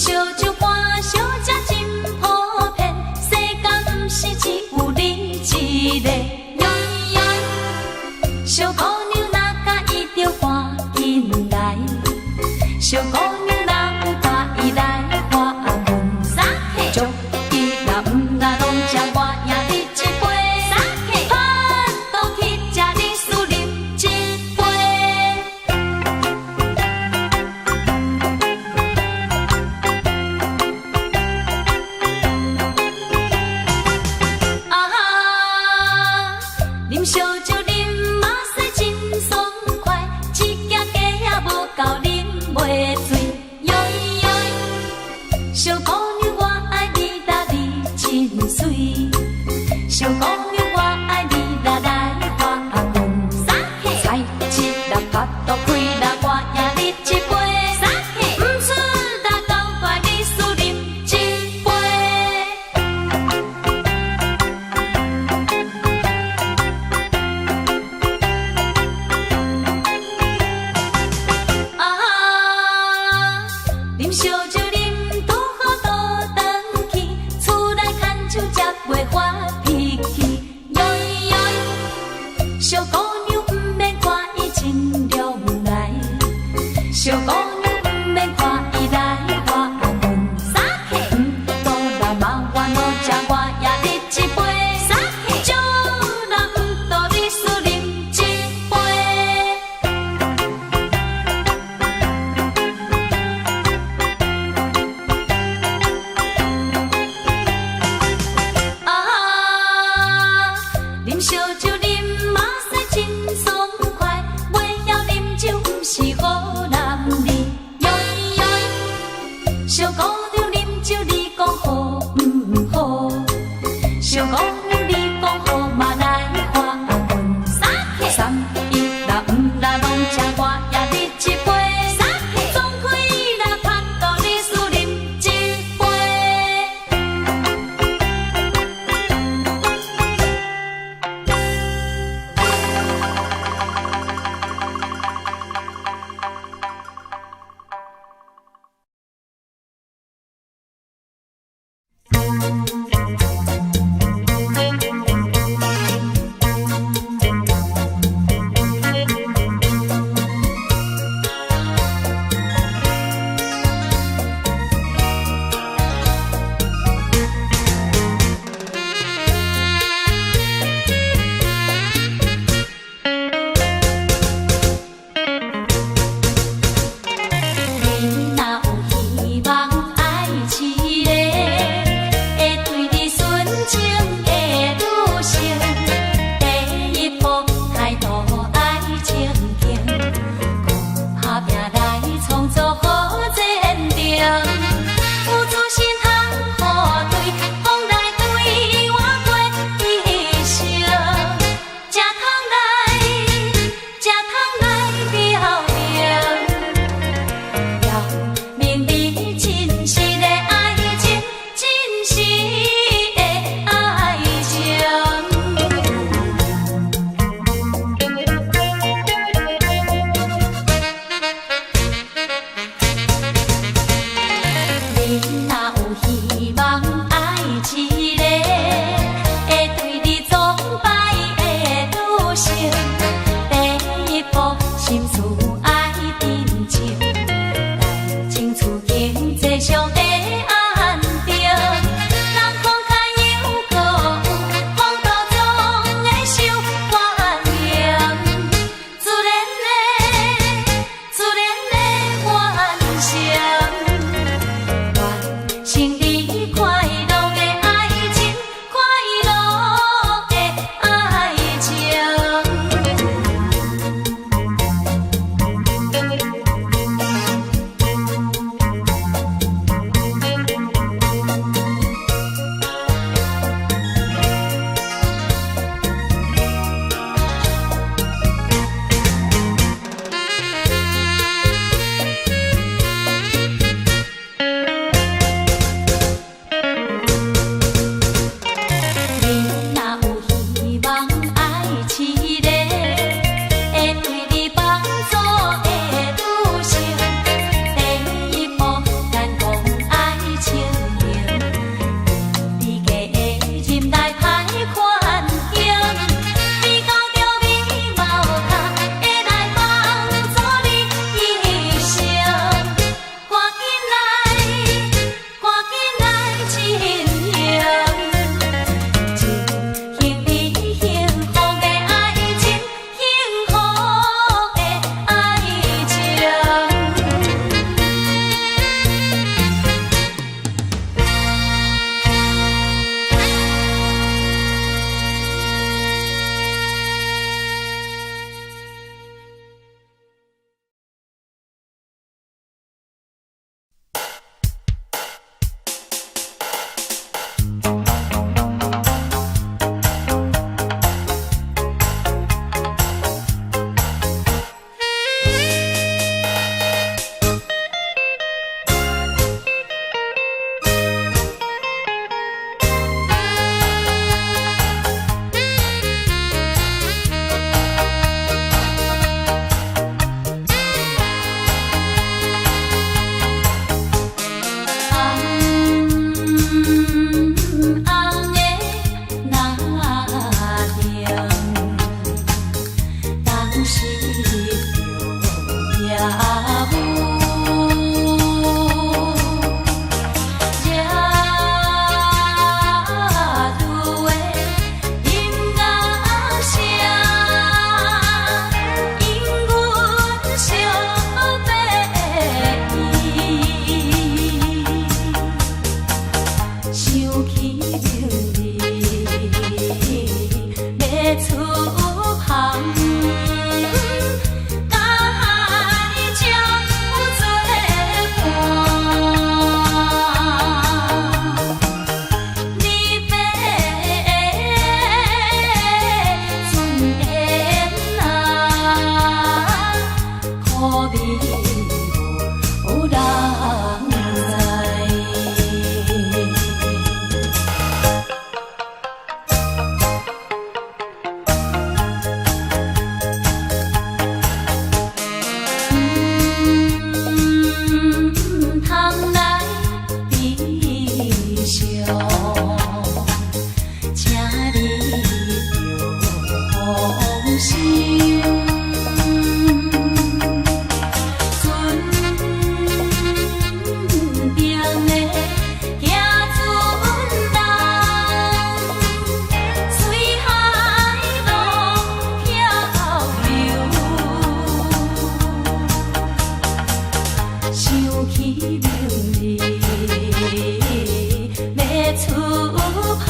燒酒寒燒食真普遍，世間毋是只有你一個。小姑娘若佮意就趕緊來，小姑娘若有佮意來發問。祝伊若毋若攏食我贏你一杯，拍倒去食你輸啉一杯。啊哈，啉燒酒啉嘛說真爽快，一支雞仔無夠啉袂醉。舞，这拄的音樂聲，引阮惜別伊，想起明日欲出航，甲海鸟做伴。離別尊嚴啊，苦味無人知。毋通來悲傷，請你著放心。船邊的行船人，隨海浪漂流。想起明日欲出航，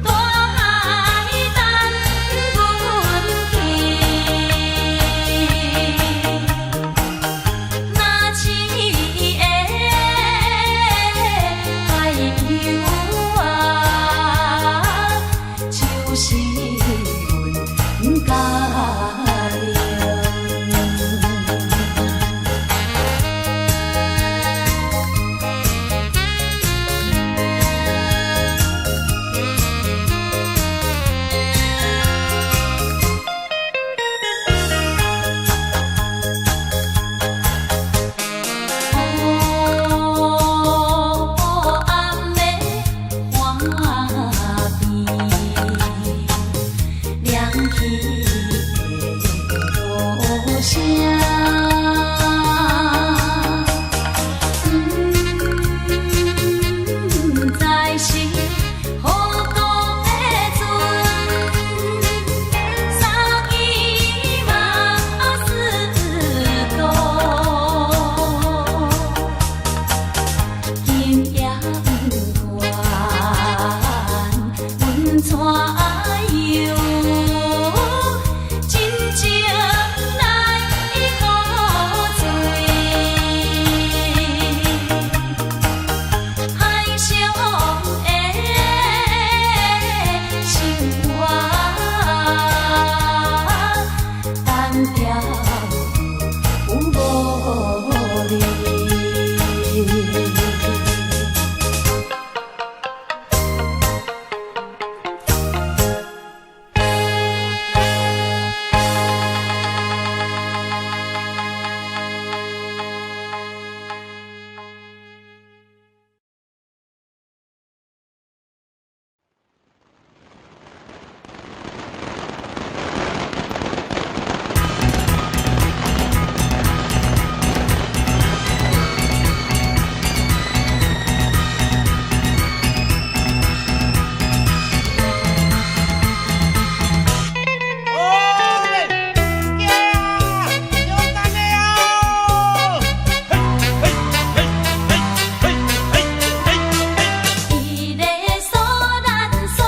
大海等阮去。若是的海洋啊，就是阮家庭。黑暗的岸邊，亮起的路聲，毋知是何國的船，送伊馬斯多。今夜不管阮怎樣，真情來苦醉。海上的生活，單調有無你。哦，呀，小等下哦！嘿，嘿，嘿，嘿，嘿，嘿，嘿，嘿。伊咧蘇蘭蘇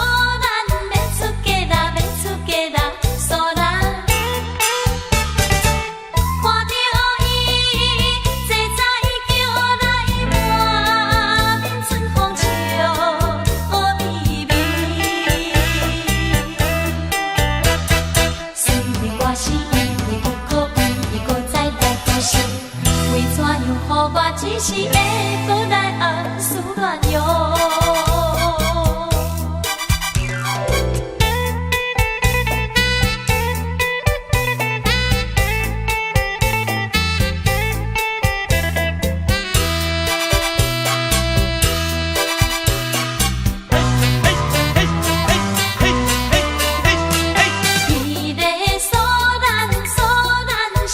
蘭，欲出嫁啦，欲出嫁啦，蘇蘭。看著伊坐在轎內，滿面春風笑眯眯。雖然我是伊不可比，閣再來可惜，為怎樣予我一時會閣來暗思戀喲？嘿，嘿，嘿，嘿，嘿，嘿，嘿，嘿。伊咧蘇蘭蘇蘭，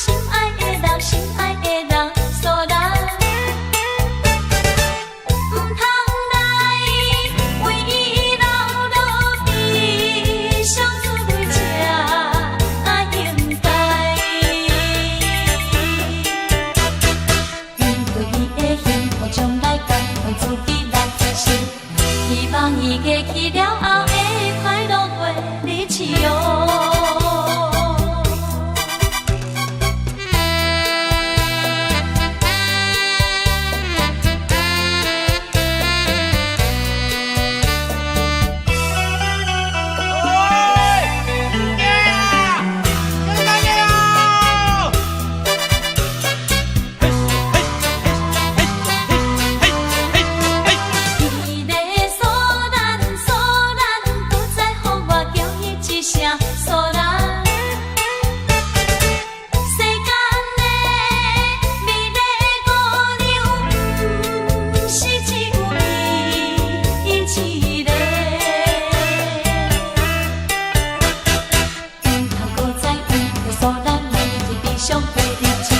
上過日子，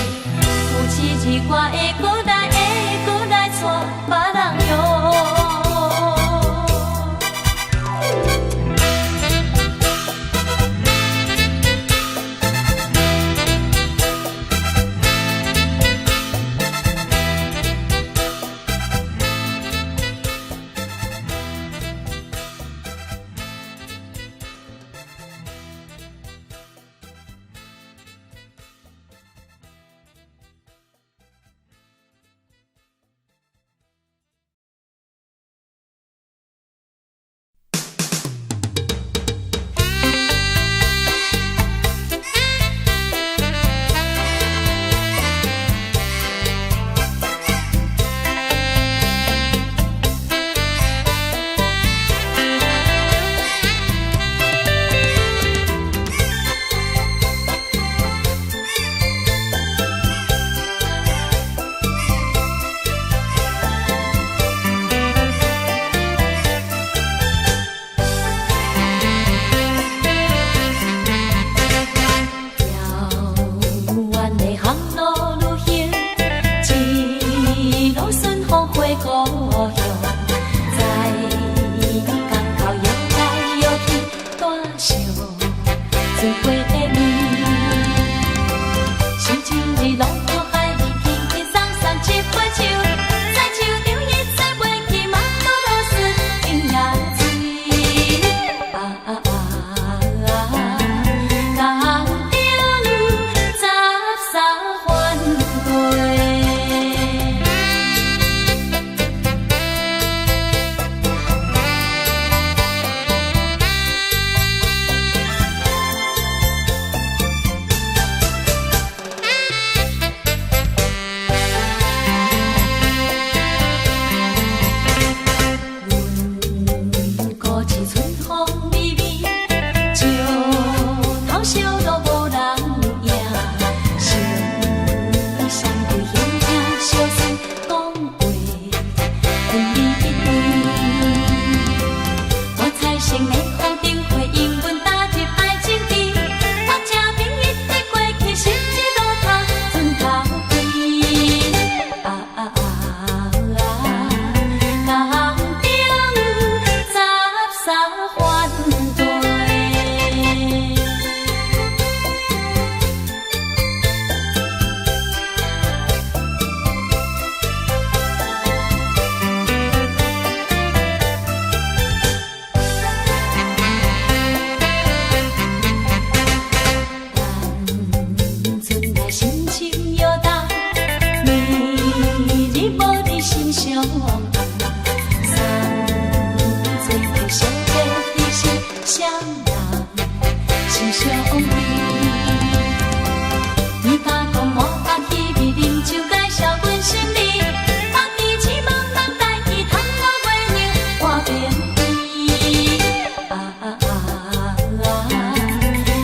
有痴字我會閣來，會閣來娶別人喲。遙遠的航路旅行，一路順風回故鄉，在港口搖來搖去，大小船過的面，心情日落海里，輕輕鬆鬆一杯酒，在酒場一切袂記，嘛都落水甜也醉。啊啊啊！江頂13番過。阮孤一春風微微，石頭小路無人影，心相對輕聽小水講話，阮你一對。我彩色的風燈會引阮踏入愛情池，我這邊一直過去，十字路口船頭邊。啊啊啊！江頂13番過。單純來心情搖動，暝日無你心上痛，送做伙相陪彼是啥人心相依？你敢講滿腹稀味，啉酒介紹阮心意，目鼻痴茫茫代志，窗仔月娘半邊邊。啊啊啊！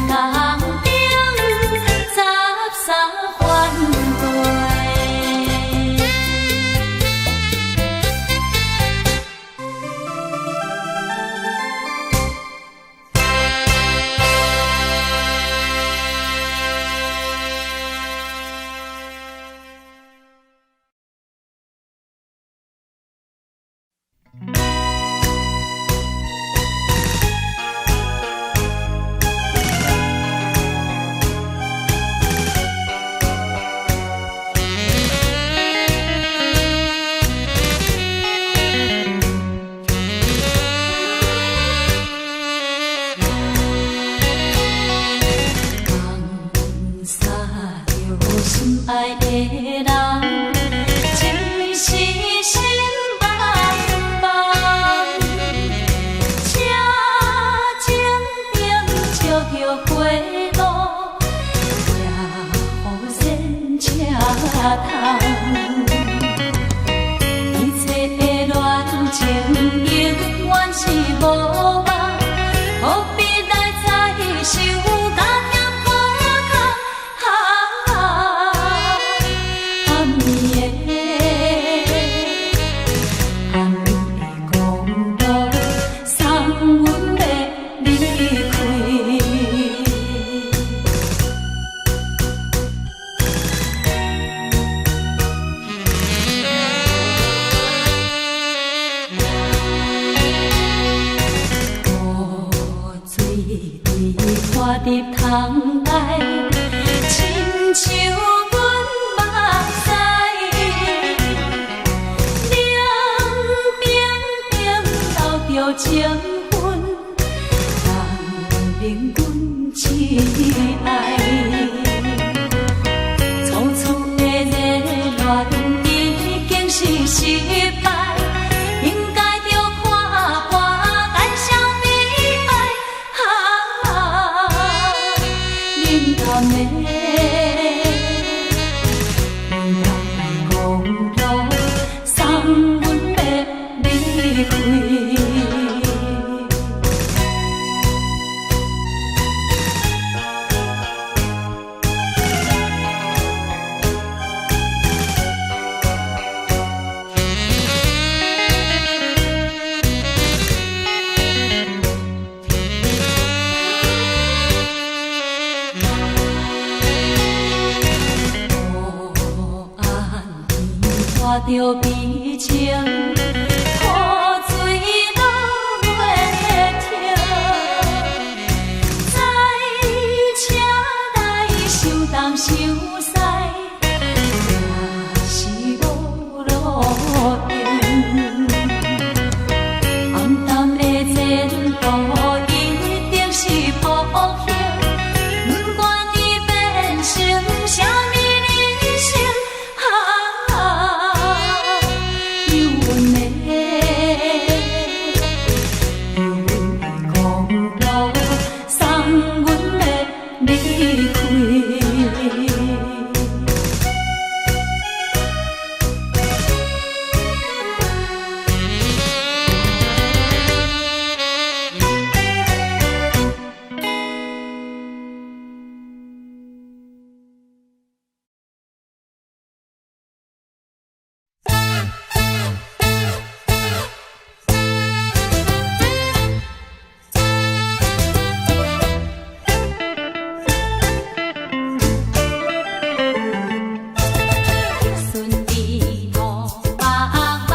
江頂13番過。放殺著心愛的人，情是心茫茫，車前燈照著過路，夜雨鉎車窗。一切的戀情永遠是無夢，何必來再受加添苦空？暗暝的，暗暝的公路，送阮欲離開。著悲情，苦水落袂停。在車內想東想西，也是無路用。暗淡的前途一定是薄幸，不管伊變成啥物人生，啊，有阮的公路送阮的離開。順利土目目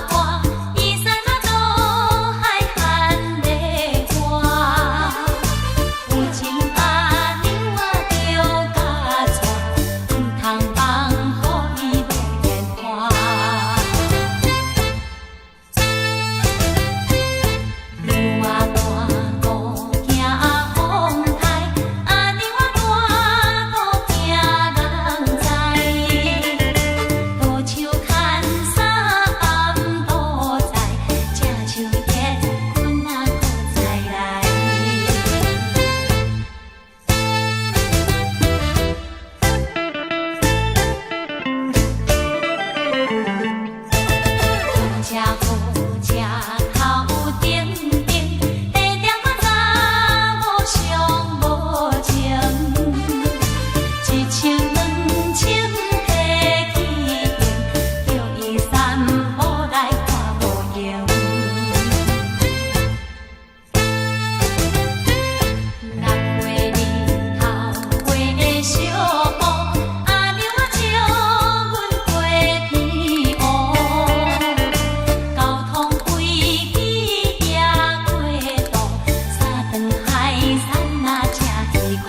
看，移山啊倒海喊咧歌。有情阿娘我著共娶，毋通放予伊無煙花。娘我大步行風台，阿娘我大步驚人知。杜樹牽衫暗杜在，正像煙棍仔閣再來。車好車頭頂頂，地點仔查某上無情，一千兩千提去用，叫伊散步來看無閒。六月日頭過小雨，阿娘我招阮過天烏。交通飛機也過渡，三頓海山啊正辛苦。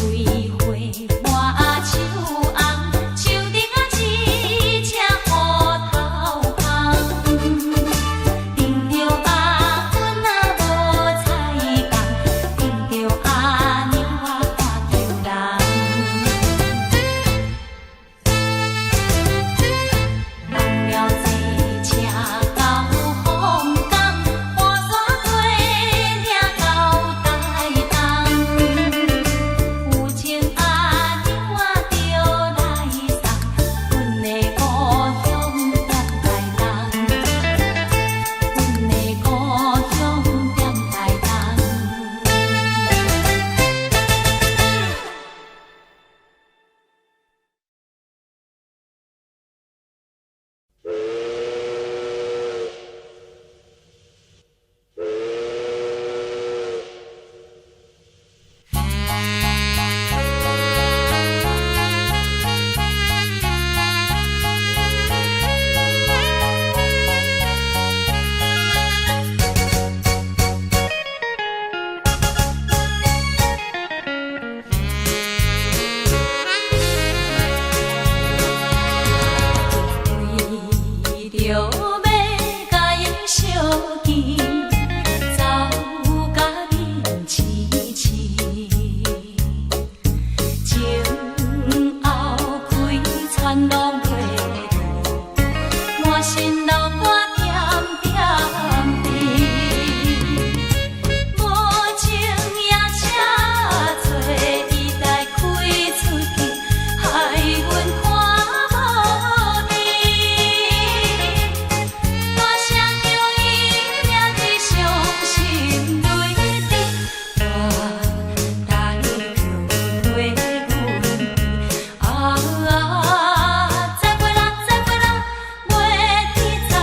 有開花滿樹紅，樹頂啊一隻烏頭蜂，頂著阿阮啊無彩工，頂著阿娘我看求人。人了坐車到鳳岡，半山過嶺到台東。有情阿娘我著來送，阮的故鄉踮台東，阮的故鄉踮台東。為著欲共𪜶相見，走甲面青青，前後開田攏袂離，滿身流汗點點滴。無情夜車坐，伊來開出去，害阮看無伊。大聲叫伊名字，傷心淚滴，我帶求綴阮啊，再會啦，再會啦，袂記再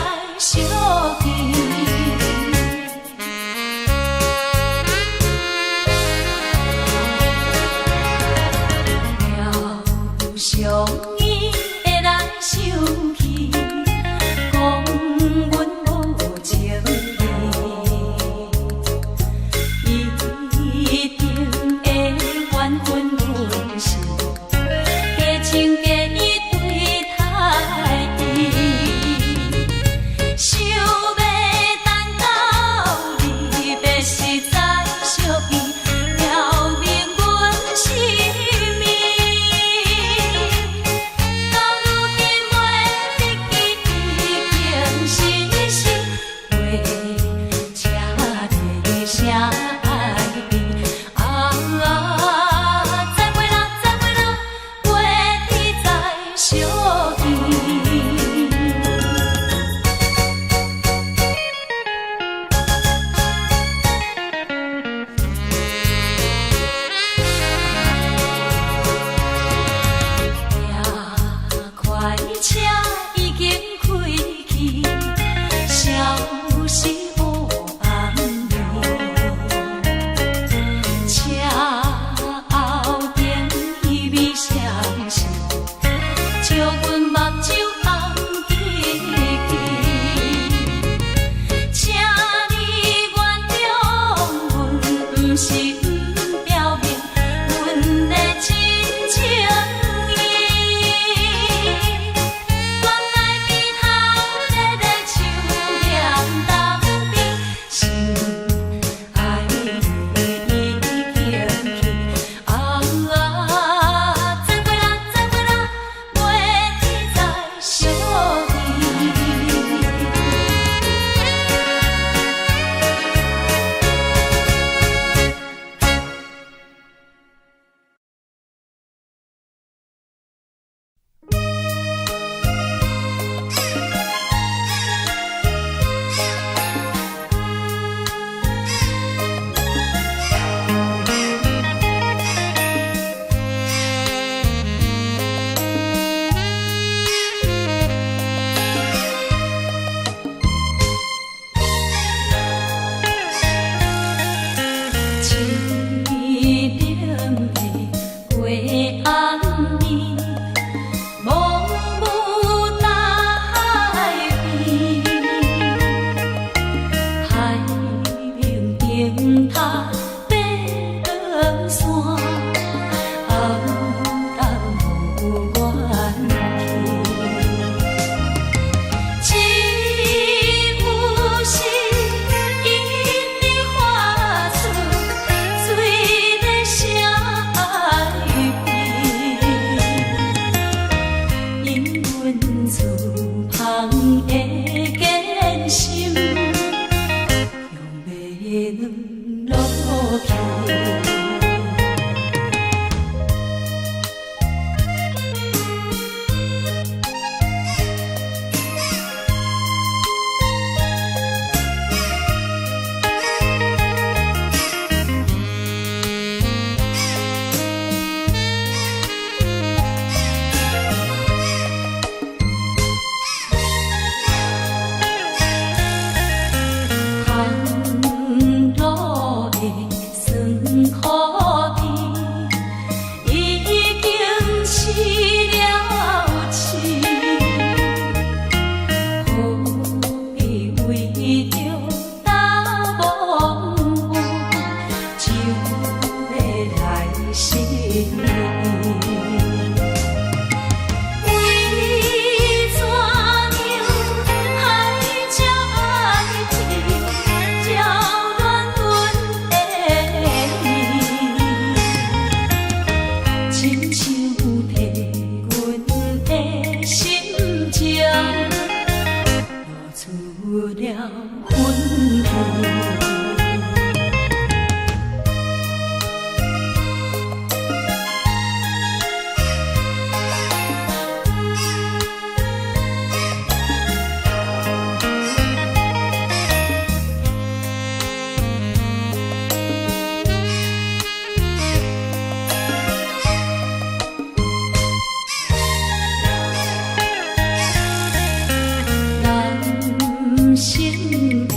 消失烏暗暝。車後燈伊微相思，照阮目睭紅吱吱。請你原諒阮，毋是毋表明阮的真情意。原來鼻頭咧咧樹林東邊，心愛已經去。啊，再會啦，再會啦，袂再相見。天頂的月暗暝，茫無大海邊，海面燈塔爬落山，暗淡無元氣。只有是伊的發出水的聲悲，引阮厝旁的堅心，用欲軟落去。寒露的霜苦味，已經死了痴，何必為著淡薄就欲來失意？為怎樣海才愛去，擾亂阮的意？親像提阮的心情，露出了痕迹。男性的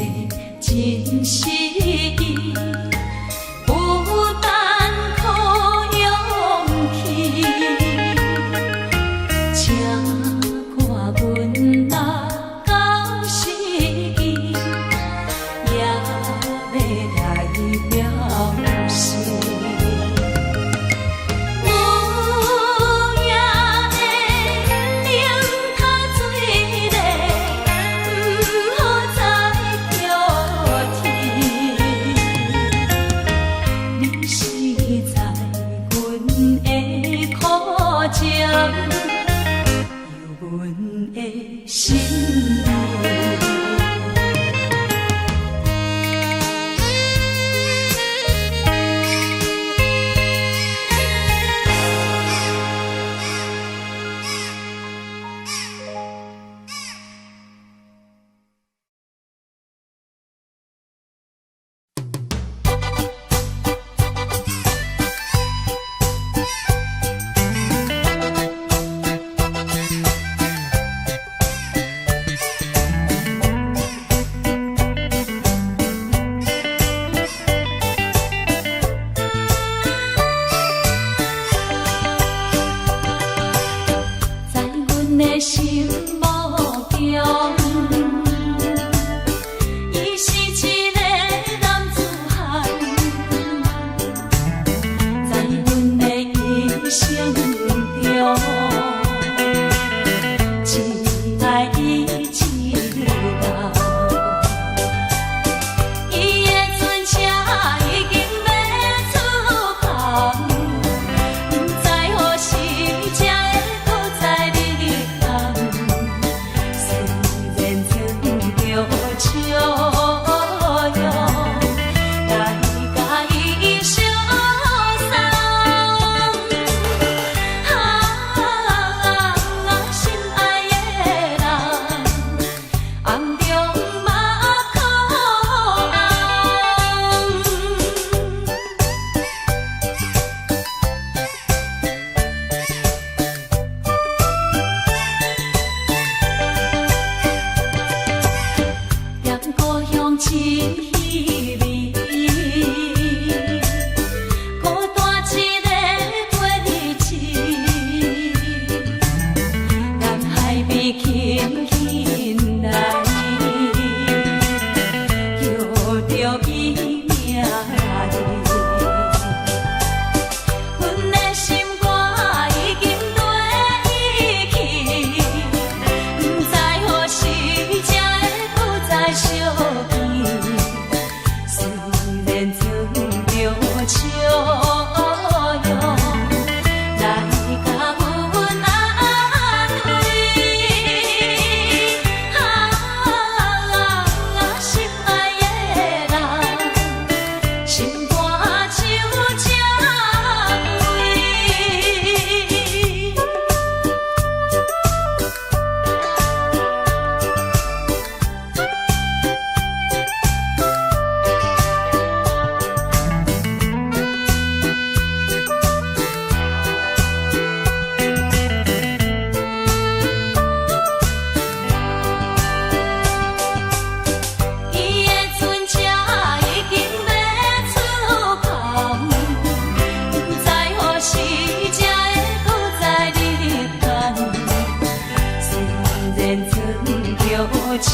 笑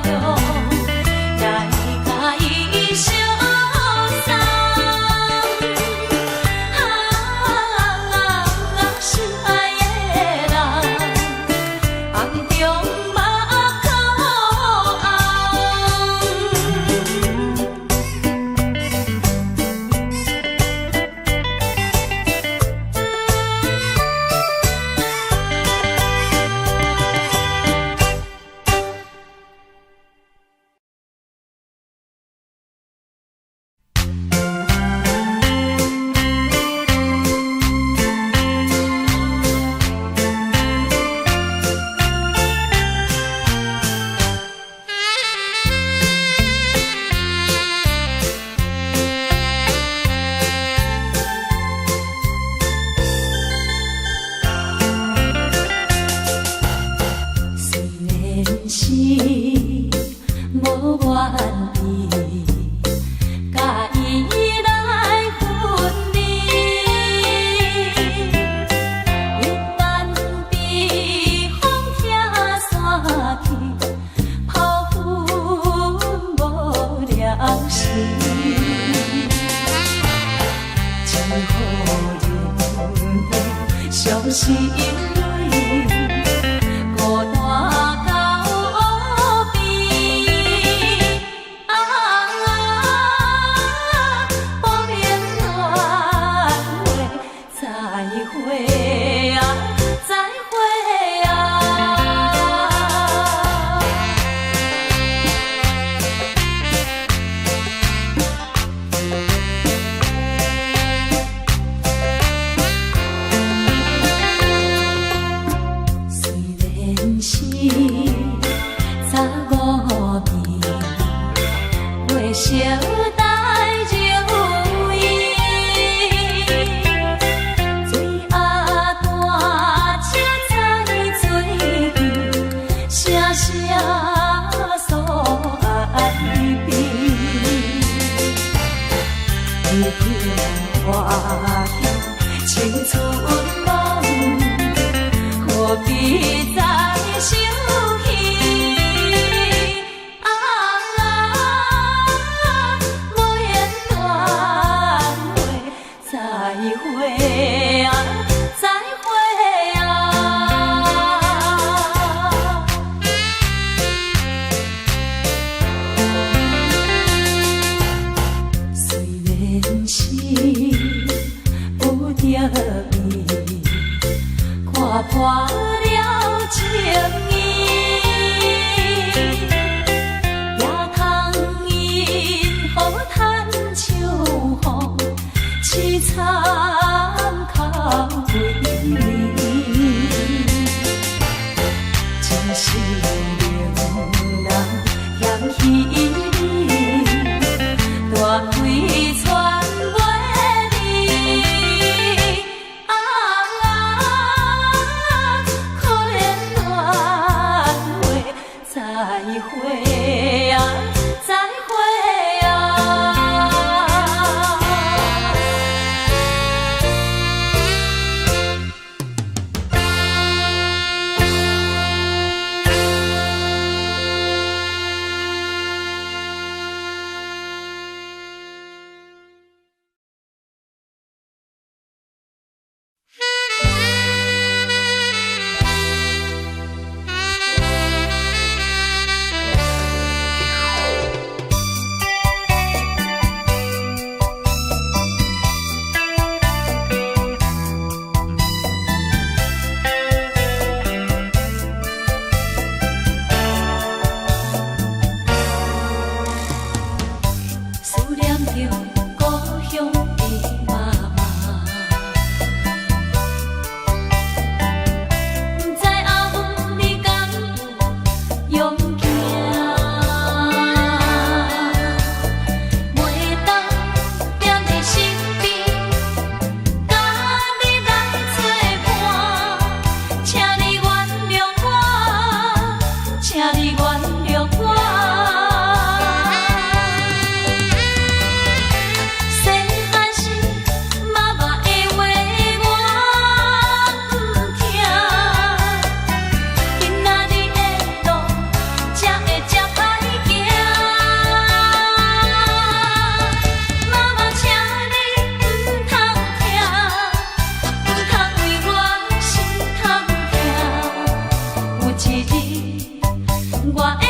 容，來共伊相送。啊，心愛的人，暗中目眶紅。雖然是無願意，佮伊來分離，一旦被風拆散去，拋阮無良心，只好忍著傷心淚。孤單到邊，啊，不免斷話，再會啊，再會啊。雖然是早五暝，月色帶柔意，水鴨大車載水去，聲聲訴愛悲。已經破去青春夢，何必再想起？啊，無言斷話，再會啊，再會啊。雖然是不得已，看破了情意，也通因雨趁秋風，淒慘哭幾暝。真是令人嫌棄你，大開船袂離。啊，可憐斷話，再會啊，再會啊。思念著故鄉的媽媽，毋知阿母你敢有勇行？袂當踮你身邊，佮你來做伴，請你原諒我，請你原諒我。細漢時，媽媽的話我毋聽，今仔日的路我的。